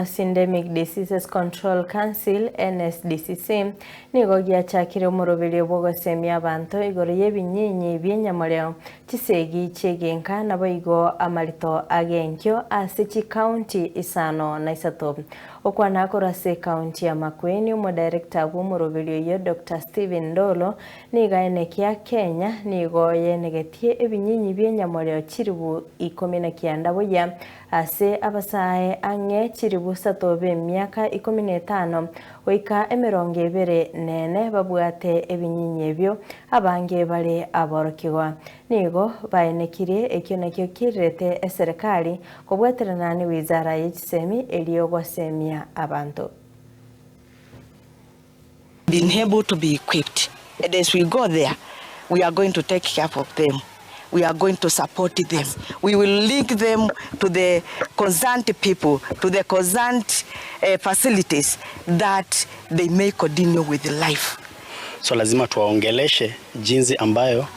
Syndemic Diseases Control Council, NSDCC, nigo giachakire omoroberio bw'ogosemia abanto igoro y'ebinyinyi bi'enyamoreo, chisegi chi'egenka naboigo amarito ag'enkio ase chikaunti isano na isato. Okwana korwa ase ekaunti ya Makueni, omodirector bw'omoroberio oyio Doctor Stephen Ndolo nigo aenekia Kenya nigo yenegetie ebinyinyi bi'enyamoreo chiribu 19 buya Ase abasae ang'e chilifu isato b'emiaka ikomi na etano goika 24 babwate ebinyinyi ebio, abange bare aborokigwa. Nigo baenekirie ekio nakio kirirete eserekari kobwaterana ne wizara ye chisemi erio gosemia abanto. Been able to be equipped and as we go there we are going to take care of them, we are going to support them, we will link them to the concerned people, to the concerned facilities that they may continue with life. So lazima tuwaongeleshe jinsi ambayo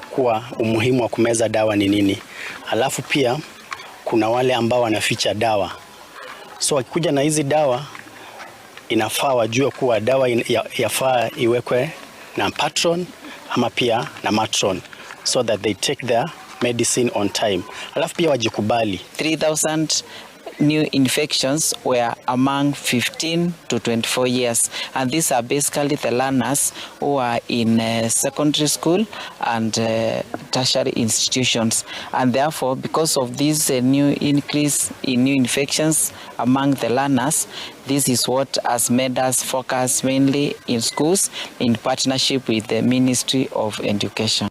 kuwa umuhimu wa kumeza dawa ni nini. Alafu pia kuna wale ambao wanaficha dawa, so wakikuja na hizi dawa inafaa wajue kuwa dawa yafaa iwekwe na patron ama pia na matron so that they take their medicine on time. Alafu pia wajikubali. 3000 new infections were among 15 to 24 years and these are basically the learners who are in secondary school and tertiary institutions and therefore because of this new increase in new infections among the learners this is what has made us focus mainly in schools in partnership with the Ministry of Education.